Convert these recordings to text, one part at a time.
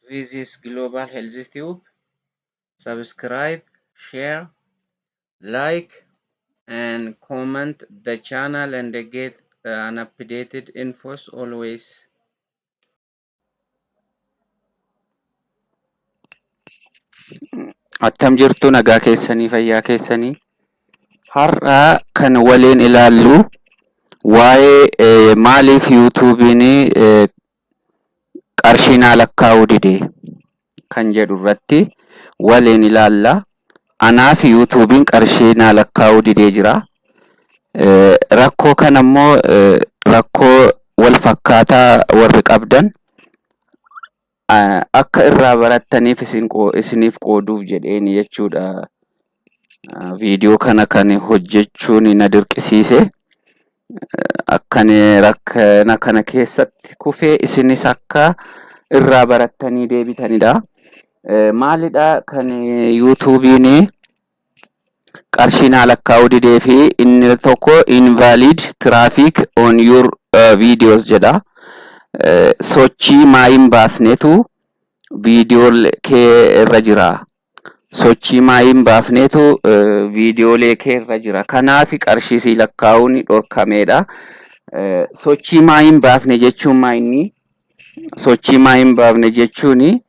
This is Global Health Tube. Subscribe, share, like and comment the channel and get an updated infos always. Attam jirtu, nagaa keessanii, fayyaa keessanii? Har'a kan waliin ilaallu waa'ee maaliif YouTubeiin qarshii naa lakkaa'uu dide kan jedhu irratti waliin ilaalla. Anaaf YouTubeiin qarshii naa lakkaa'uu didee jira. Rakkoo kana immoo rakkoo wal fakkaataa warri qabdan akka irraa barattaniif isiniif qooduuf jedheen jechuudha. Viidiyoo kana kan hojjechuun na dirqisiise. Akkan rakkina kana keessatti kufee isinis akka irraa barattanii deebitanidha. Maalidha kan YouTubeiin qarshii naa lakkaa'uu didee? Fi inni tokko "invalid traffic on your videos" jedha. Sochii maayin baasneetu viidiyoo kee irra jira. Sochii maayin baafneetu viidiyoolee kee irra jira. Kanaaf qarshii sii lakkaa'uun dhorkameedha. Sochii maayin baafne jechuun maayinni? Sochii maayin baafne jechuun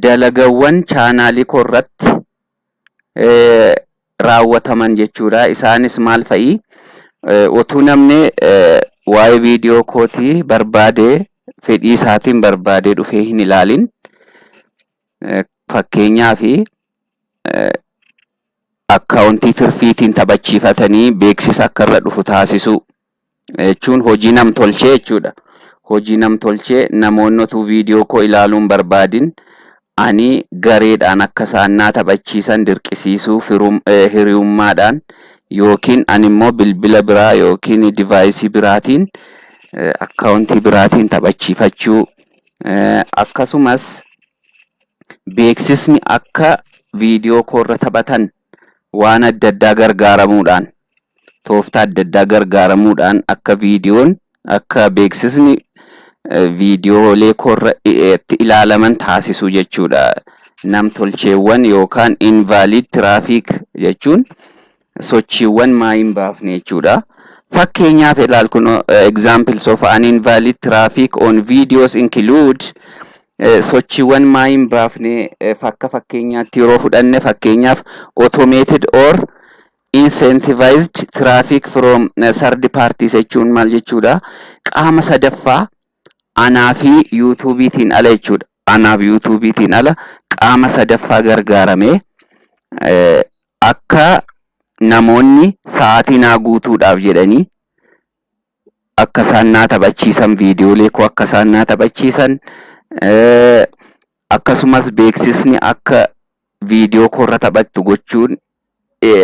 dalagawwan chaanaalii koo irratti raawwataman jechuudha. Isaanis maal fa'i? Utuu namni waa'ee viidiyoo kootii barbaadee, fedhii isaatiin barbaadee dhufee hin ilaalin, fakkeenyaaf akkaawuntii tirfiitiin taphachiifatanii beeksisa akka irra dhufu taasisuu jechuun hojii nam-tolchee jechuudha. Hojii nam-tolchee namoonni utuu viidiyoo koo ilaaluu hin barbaadin ani gareedhaan akka isaan naa taphachiisan dirqisiisuu, hiriyummaadhaan yookiin ani immoo bilbila biraa yookiin deviceii biraatiin, akkaawuntii biraatiin taphachiifachuu, akkasumas beeksisni akka viidiyoo koorra taphatan waan adda addaa gargaaramuudhaan, tooftaa adda addaa gargaaramuudhaan akka viidiyoon, akka beeksisni viidiyoolee koorra itti ilaalaman taasisuu jechuudha. Nam-tolcheewwan yookaan invalid traffic jechuun sochiiwwan maa hin baafne jechuudha. Fakkeenyaaf ilaal kun, examples of an invalid traffic on videos include, sochiiwwan maa hin baafne akka fakkeenyaatti yeroo fudhanne, fakkeenyaaf automated or incentivized traffic from third parties jechuun maal jechuudha? Qaama sadaffaa anaa fi YouTubeiitiin ala jechuudha. Anaaf YouTubeiitiin ala qaama sadaffaa gargaaramee akka namoonni sa'aatii naa guutuudhaaf jedhanii akka isaan naa taphachiisan, viidiyoolee koo akka isaan naa taphachiisan, akkasumas beeksisni akka viidiyoo koorra taphattu gochuun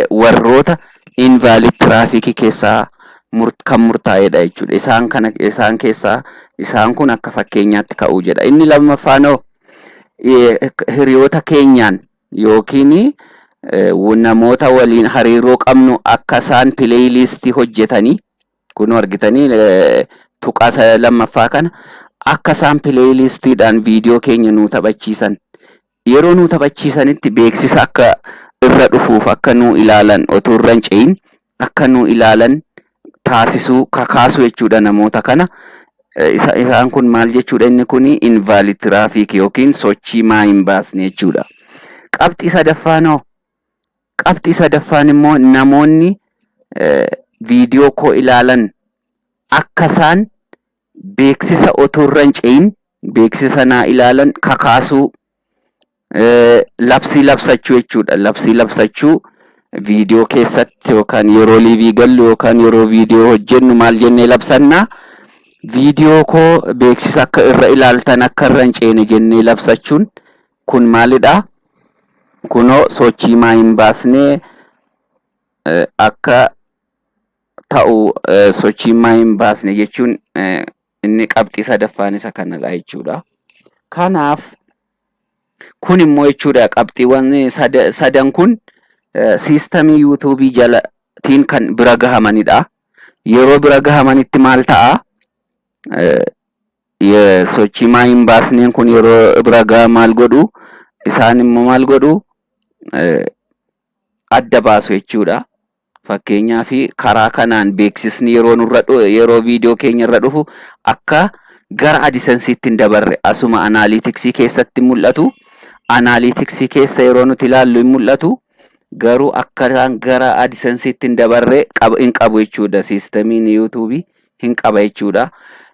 warroota invalid trafficii keessaa kan murtaa'edha jechuudha. Isaan kana, isaan keessaa isaan kun akka fakkeenyaatti ka'uu jedha. Inni lammaffaan hoo hiriyoota keenyaan yookiin namoota waliin hariiroo qabnu akka isaan playlistii hojjetanii, kunoo argitanii tuqaa lammaffaa kana, akka isaan playlistiidhaan viidiyoo keenya nuu taphachiisan, yeroo nuu taphachiisanitti beeksisa akka irra dhufuuf, akka nuu ilaalan, otoo irra hin ce'in akka nuu ilaalan taasisuu, kakaasuu jechuudha namoota kana. Isaan kun maal jechuudha? Inni kun invalid traffic yookiin sochii maa hin baasne jechuudha. Qabxii sadaffaan hoo? Qabxii sadaffaan immoo namoonni viidiyoo koo ilaalan akka isaan beeksisa otoo irra hin ce'in beeksisa naa ilaalan kakaasuu, labsii labsachuu jechuudha. Labsii labsachuu viidiyoo keessatti yookaan yeroo liveii gallu yookaan yeroo viidiyoo hojjennu maal jennee labsannaa? Viidiyoo koo beeksisa akka irra ilaaltan, akka irra hin ceene jennee labsachuun kun maalidhaa? Kunoo sochii maa hin baasnee akka ta'u, sochii maa hin baasne jechuun inni qabxii sadaffaan isa kanadha jechuudha. Kanaaf kun immoo jechuudha qabxiiwwan sadan kun Systemii YouTubeii jalatiin kan bira gahamanidha. Yeroo bira gahamanitti maal ta'a? Sochii maa hin baasneen kun yeroo bira gaha maal godhu? Isaan immoo maal godhu? Adda baasu jechuudha. Fakkeenyaaf, karaa kanaan beeksisni yeroo nurra, yeroo viidiyoo keenya irra dhufu, akka gara AdSense'itti hin dabarre asuma analyticsii keessatti mul'atu. Analyticsii keessa yeroo nuti ilaallu hin mul'atu. Garuu akka isaan gara AdSense'itti hin dabarre hin qabu jechuudha. Systemiin YouTubeii hin qaba jechuudha.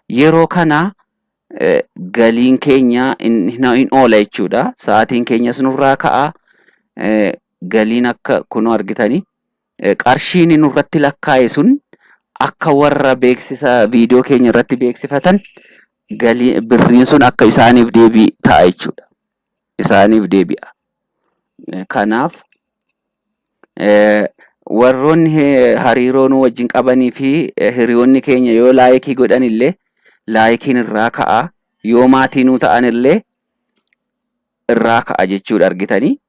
Yeroo kana galiin keenya hin oola jechuudha. Sa'aatiin keenyas nurraa ka'a. Galiin akka kunoo argitanii qarshiin nurratti lakkaa'e sun akka warra beeksisa viidiyoo keenya irratti beeksifatan galii birriin sun akka isaaniif deebii ta'a jechuudha. Isaaniif deebi'a. Kanaaf warroonni hariiroo nu wajjin qabanii fi hiriyoonni keenya yoo likeii godhan illee likeiin irraa ka'a. Yoo maatii nuu ta'an illee irraa ka'a jechuudha, argitanii.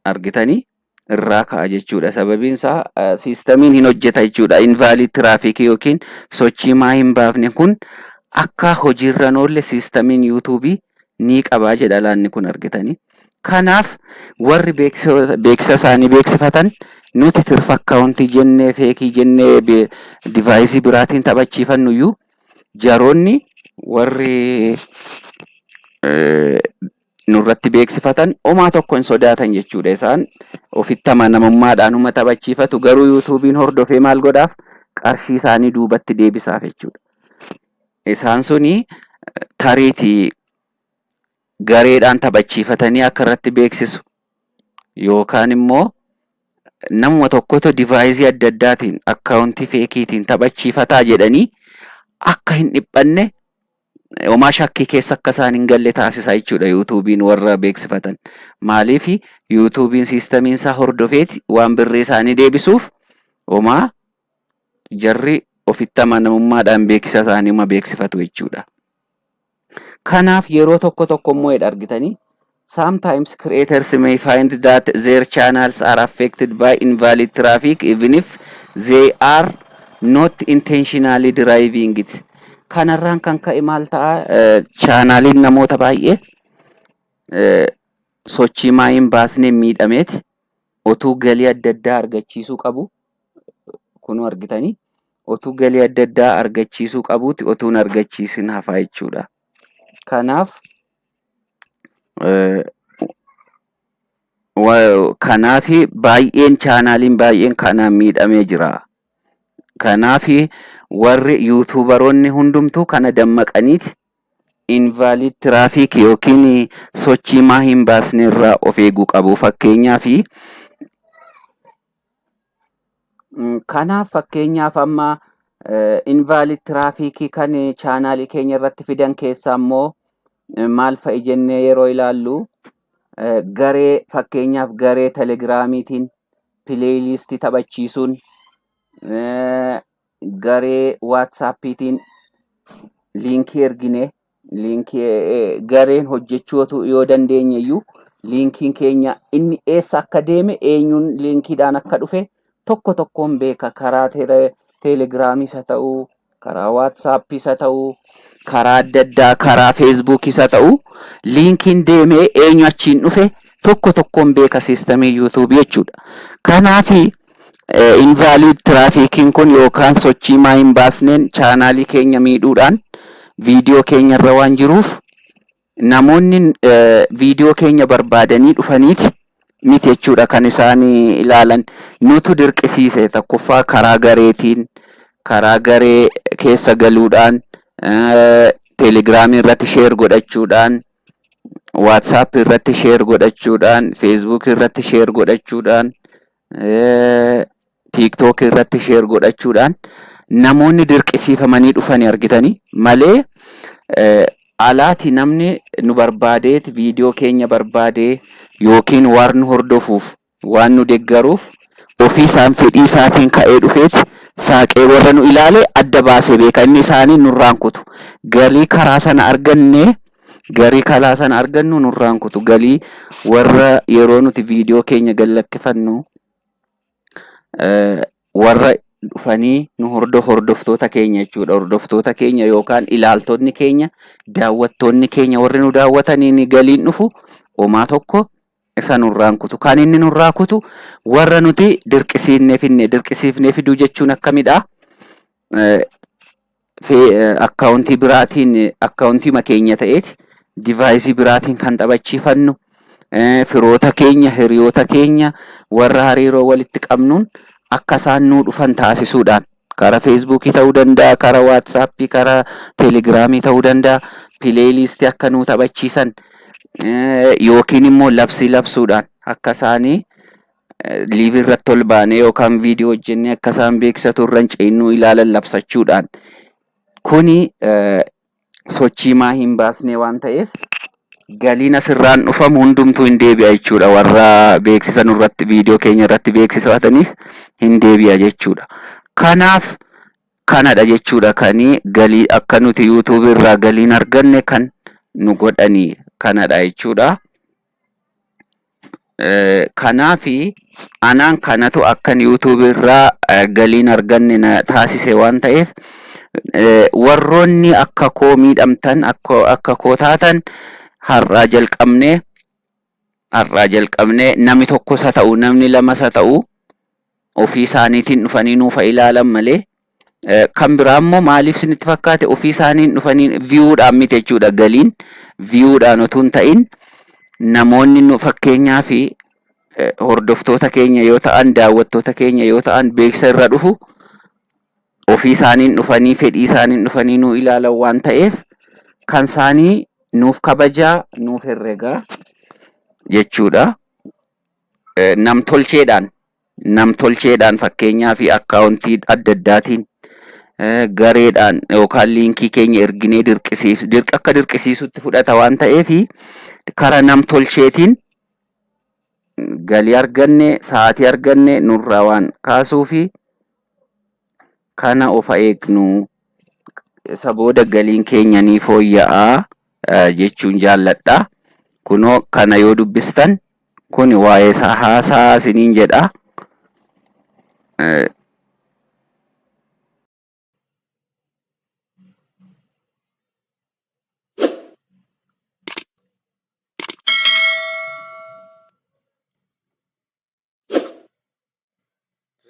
Argitanii, irraa ka'a jechuudha. Sababiin isaa systemiin hin hojjeta jechuudha. Invalid trafficii yookiin sochii maa hin baafne kun akka hojiirra hin oolle systemiin YouTubeii ni qabaa jedha laanni kun, argitanii. Kanaaf warri beeksisa isaanii beeksifatan nuti tirfa accountii jennee, fakeii jennee, deviceii biraatiin taphachiifannu iyyuu jaroonni warri nurratti beeksifatan homaa tokko hin sodaatan jechuudha. Isaan ofitti amanamummaadhaan huma taphachiifatu, garuu YouTubeiin hordofee maal godhaaf? Qarshii isaanii duubatti deebisaaf jechuudha. Isaan suni tariitii gareedhaan taphachiifatanii akka irratti beeksisu yookaan immoo namuma tokkotu deviceii adda addaatiin accountii fakeiitiin taphachiifataa jedhanii akka hin dhiphanne, homaa shakkii keessa akka isaan hin galle taasisa jechuudha YouTubeiin warra beeksifatan. Maaliif? YouTubeiin systemiin isaa hordofeeti waan birrii isaanii deebisuuf homaa jarri ofitti amanamummaadhaan beeksisa isaanii uma beeksifatu jechuudha. Kanaaf yeroo tokko tokko immoo jedha, argitanii, sometimes creators may find that their channels are affected by invalid traffic even if they are not intentionally driving it. Kanarraan kan ka'e maal ta'a? Channeliin namoota baay'ee sochii maa hin baasnee miidhameeti otuu galii adda addaa argachiisuu qabu, kunoo argitanii, otuu galii adda addaa argachiisuu qabuuti otuu hin argachiisin hafaa jechuudha. Kanaaf baay'een channeliin baay'een kanaan miidhamee jira. Kanaafi warri YouTuberoonni hundumtuu kana dammaqaniiti invalid traffic yookiin sochii maa hin baasne irraa of eeguu qabu. Kanaaf fakkeenyaaf amma invalid trafficii kan channelii keenya irratti fidan keessaa immoo maal fa'i jennee yeroo ilaallu, garee, fakkeenyaaf garee Telegramiitiin playlistii taphachiisuun, garee WhatsAppiitiin linkii ergine, linkii gareen hojjechuu yoo dandeenye iyyuu linkiin keenya inni eessa akka deeme, eenyuun linkiidhaan akka dhufe tokko tokkoon beeka. Karaa Telegramiis haa ta'uu, karaa WhatsAppiis haa ta'uu, karaa adda addaa, karaa Facebookiis haa ta'uu, linkiin deemee eenyu achiin dhufe tokko tokkoon beeka systemii YouTubeii jechuudha. Kanaafi invalid trafficiin kun yookaan sochii maa hin baasneen channelii keenya miidhuudhaan viidiyoo keenya irra waan jiruuf namoonni viidiyoo keenya barbaadanii dhufaniiti miti jechuudha kan isaan ilaalan. Nutu dirqisiise. Tokkoffaa karaa gareetiin, karaa garee keessa galuudhaan, Telegramii irratti share godhachuudhaan, WhatsApp irratti share godhachuudhaan, Facebook irratti share godhachuudhaan, TikTok irratti share godhachuudhaan namoonni dirqisiifamanii dhufanii argitanii malee alaati namni nu barbaadeet viidiyoo keenya barbaadee yookiin waan nu hordofuuf, waan nu deeggaruuf ofii isaan fedhii isaatiin ka'ee dhufeet saaqee warra nu ilaale adda baasee beeka. Inni isaanii nurraan kutu. Galii karaa sana arganne Garii kalaa sana argannu nurraan kutu. Galii warra yeroo nuti viidiyoo keenya gad lakkifannu warra dhufanii nu hordoftoota keenya jechuudha. Hordoftoota keenya yookaan ilaaltonni keenya, daawwattoonni keenya warri nu daawwataniin galiin dhufu homaa tokko isa nurraan kutu. Kan inni nurraa kutu warra nuti dirqisiifnee finne. Dirqisiifnee fiduu jechuun akkamidha? Akkaawuntii biraatiin, akkaawuntii keenya ta'eeti device biraatiin kan taphachiifannu, firoota keenya, hiriyoota keenya, warra hariiroo walitti qabnuun akka isaan nuu dhufan taasisuudhaan karaa Feesbuukii ta'uu danda'a, karaa Waatsaappii, karaa Teelegiraamii ta'uu danda'a, playlistii akka nuu taphachiisan yookiin immoo labsii labsuudhaan akka isaanii live irratti ol baanee yookaan viidiyoo hojjennee akka isaan beeksisatu irra hin ce'innuu ilaalan labsachuudhaan, kuni sochii maa hin baasne waan ta'eef galiin asirraan dhufamu hundumtuu hin deebi'a jechuudha. Warra beeksisa nurratti, viidiyoo keenya irratti beeksifataniif hin deebi'a jechuudha. Kanaaf kanadha jechuudha kanii galii akka nuti YouTube irraa galiin arganne kan nu godhanii kanadha jechuudha. Kanaafi anaan kanatu akkan YouTube irraa galiin arganne na taasise waan ta'eef, warroonni akka koo miidhamtan, akka koo taatan, har'aa jalqabnee namni tokkos haa ta'u, namni lamas haa ta'u, ofii isaaniitiin dhufanii nuufa ilaalan malee, kan biraa immoo maaliif isinitti fakkaate? Ofii isaaniin dhufanii viewdhaan miti jechuudha. Galiin viewdhaan utuu hin ta'in, namoonni nu fakkeenyaa fi hordoftoota keenya yoo ta'an, daawwattoota keenya yoo ta'an, beeksisa irra dhufu ofii isaaniin dhufanii, fedhii isaaniin dhufanii nu ilaalan waan ta'eef, kan isaanii nuuf kabajaa nuuf herregaa jechuudha. Namtolcheedhaan fakkeenyaa fi akkaawuntii adda addaatiin, gareedhaan yookaan liinkii keenya erginee dirqisiif akka dirqisiisutti fudhata waan ta'eef, karaa namtolcheetiin galii arganne, sa'aatii arganne nurraa waan kaasuu fi kana ofa eegnu, isa booda galiin keenya ni fooyya'aa jechuun jaalladha. Kunoo kana yoo dubbistan kun waa'ee isaa haasaa isiniin jedha.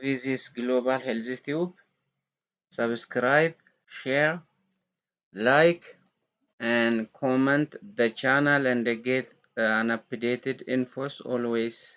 This is Global Health Tube. Subscribe, share, like and comment the channel and get an updated infos always.